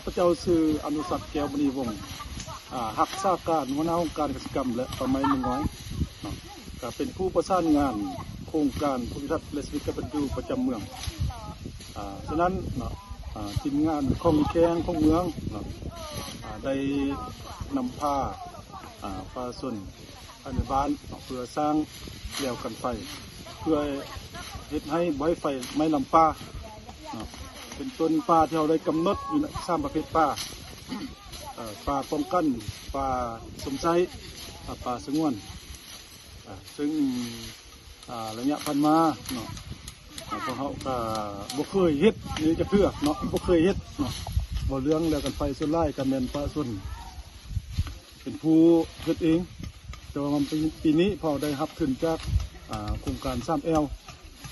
ຂ້າພະເຈົ້າຊື່ ອະນຸສັກ ແກ້ວມະນີວົງ ອາ ຮັກສາການຫົວໜ້າຫ້ອງການກະສິກຳ ແລະ ປ່າໄມ້ເມືອງງອຍເນາະ, ກະເປັນຜູ້ປະສານງານໂຄງການພູມທິທັດ ແລະ ຊີວິດກະຕັນຍູປະຈຳເມືອງ. ອາ ສະນັ້ນເນາະ ອາ ທີມງານຂອງແຂວງຂອງເມືອງເນາະ ອາ ໄດ້ນຳພາ ອາ ປະຊາຊົນ ພາຍໃນບ້ານເນາະ ເພື່ອສ້າງແລວກັນໄຟ ເພື່ອເຮັດໃຫ້ບໍ່ໃຫ້ໄຟໄໝ້ລາມປ່າເນາະ, ເປັນຕົ້ນປ່າທີ່ເຮົາໄດ້ກຳນົດຢູ່ໃນສາມປະເພດປ່າ ເອີ ປ່າປ້ອງກັນ, ປ່າຊົມໃຊ້ ແລະ ປ່າສະຫງວນ. ເຊິ່ງ ອາ ໄລຍະຜ່ານມາເນາະ ອາ ພວກເຮົາກະບໍ່ເຄີຍເຮັດນີ້ຈັກເທື່ອເນາະ, ບໍ່ເຄີຍເຮັດເນາະ. ເວົ້າເລື່ອງແລວກັນໄຟ ສ່ວນຫຼາຍກະແມ່ນປະຊາຊົນ ເປັນຜູ້ເຮັດເອງ, ແຕ່ວ່າປີ ປີນີ້ພວກເຮົາໄດ້ຮັບທຶນຈາກ ອາ ໂຄງການສາມແອວ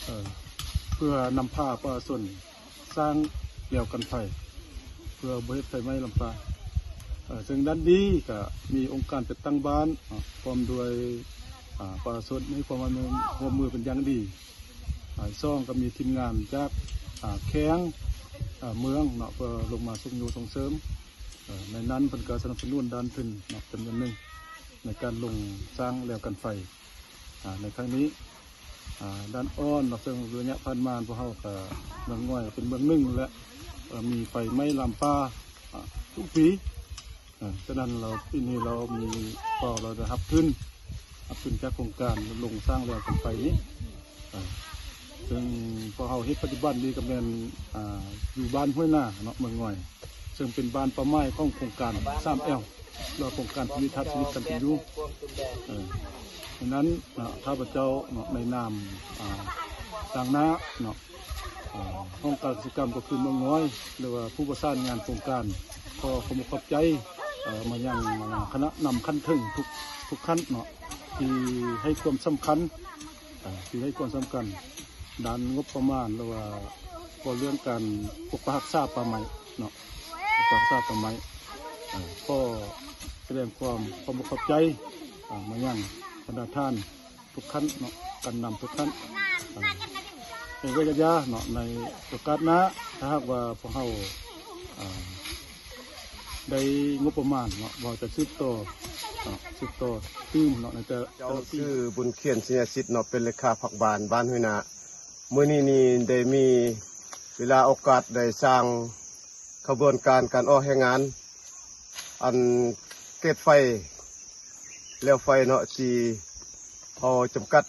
ເອີ ເພື່ອນຳພາປະຊາຊົນສ້າງແລວກັນໄຟ ເພື່ອບໍ່ເຮັດໄຟໄໝ້ລາມປ່າ. ເຊິ່ງດ້ານດີກະມີອົງການຈັດຕັ້ງບ້ານ ອາ ພ້ອມດ້ວຍ ອາ ປະຊາຊົນໃຫ້ຄວາມຮ່ວມມືເປັນຢ່າງດີ. ອາ ສອງ ກະມີທີມງານຈາກ ອາ ແຂວງ ອາ ເມືອງເນາະ ເພື່ອລົງມາຊຸກຍູ້ສົ່ງເສີມ. ເອີ ໃນນັ້ນເພິ່ນກະສະໜັບສະໜູນດ້ານທຶນເນາະ ຈຳນວນໜຶ່ງ ໃນການລົງສ້າງແລວກັນໄຟ ອາ ໃນຄັ້ງນີ້. ອາ ດ້ານອ່ອນເນາະ ເຊິ່ງໄລຍະຜ່ານມາພວກເຮົາກະ ເມືອງງອຍເປັນເມືອງໜຶ່ງແຫຼະ ເອີ ມີໄຟໄໝ້ລາມປ່າ ອາ ທຸກປີ. ເອີ ສະນັ້ນລາວ ປີນີ້ລາວມີ ພວກເຮົາໄດ້ຮັບທຶນ ຮັບທຶນຈາກໂຄງການລົງສ້າງແລວກັນໄຟນີ້. ເອີ ເຊິ່ງພວກເຮົາເຮັດປັດຈຸບັນນີ້ກະແມ່ນ ອາ ຢູ່ບ້ານຫ້ວຍນາເນາະ ເມືອງງອຍ ເຊິ່ງເປັນບ້ານເປົ້າໝາຍຂອງໂຄງການສາມແອວ ຫຼືວ່າໂຄງການພູມທິທັດຊີວິດກະຕັນຍູ. ເອີ ສະນັ້ນເນາະ ຂ້າພະເຈົ້າເນາະ ໃນນາມ ອາ ຕາງໜ້າເນາະ ອາ ຫ້ອງການກະສິກຳ ກະຄືເມືອງງອຍ ຫຼືວ່າຜູ້ປະສານງານໂຄງການ ຂໍຂອບອົກຂອບໃຈ ເອີ ມາຍັງ ອາ ຄະນະນຳຂັ້ນເທິງທຸກ ທຸກຂັ້ນເນາະ ທີ່ໃຫ້ຄວາມສຳຄັນ ເອີ ທີ່ໃຫ້ຄວາມສຳຄັນດ້ານງົບປະມານ ຫຼືວ່າເວົ້າເລື່ອງການປົກປັກຮັກສາປ່າໄມ້ເນາະ ປົກປັກຮັກສາປ່າໄມ້. ເອີ ຂໍສະແດງຄວາມຂອບອົກຂອບໃຈ ອາ ມາຍັງບັນດາທ່ານ ທຸກຂັ້ນເນາະ ການນຳທຸກຂັ້ນ ເອີ ເປັນໄວ້ກັນຢາເນາະ ໃນໂອກາດໜ້າ ຖ້າຫາກວ່າພວກເຮົາ ເອີ ໄດ້ງົບປະມານເນາະ ເຮົາຈະສືບຕໍ່ເນາະ ສືບຕໍ່ຕື່ມເນາະ ໃນແຕ່ ເຈົ້າ ແຕ່ລະປີ. ຊື່ ບຸນຂຽນ ສິຍະສິດເນາະ ເປັນເລຂາພັກບ້ານ ບ້ານຫ້ວຍນາ. ມື້ນີ້ນີ້ໄດ້ມີເວລາໂອກາດໄດ້ສ້າງ ຂະບວນການການອອກແຮງງານ ອັນເກດໄຟ ແລວໄຟເນາະ ທີ່ເຮົາຈຳກັດ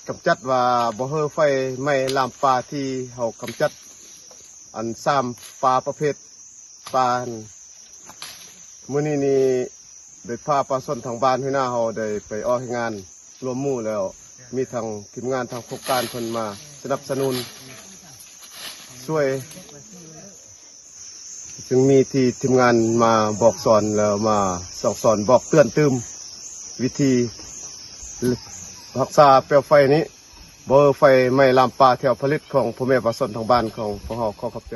ກຳຈັດວ່າບໍ່ໃຫ້ໄຟໄໝ້ລາມປ່າ ທີ່ເຮົາກຳຈັດ ອັນສາມປ່າປະເພດປ່າຫັ້ນ. ມື້ນີ້ນີ້ໄດ້ພາປະຊາຊົນທາງບ້ານຫ້ວຍນາເຮົາໄດ້ໄປອອກແຮງງານ ລວມໝູ່ແລ້ວ ມີທັງທີມງານທາງໂຄງການເພິ່ນມາສະໜັບສະໜູນຊ່ວຍ ຈຶ່ງມີທີ່ທີມງານມາບອກສອນ ແລ້ວມາສັ່ງສອນບອກເຕືອນຕື່ມ ວິທີຮັກສາແປວໄຟນີ້ ບໍ່ໃຫ້ໄຟໄໝ້ລາມປ່າແຖວຜະລິດຂອງພໍ່ແມ່ປະຊາຊົນທາງບ້ານຂອງພວກເຮົາ. ຂໍຂອບໃຈ.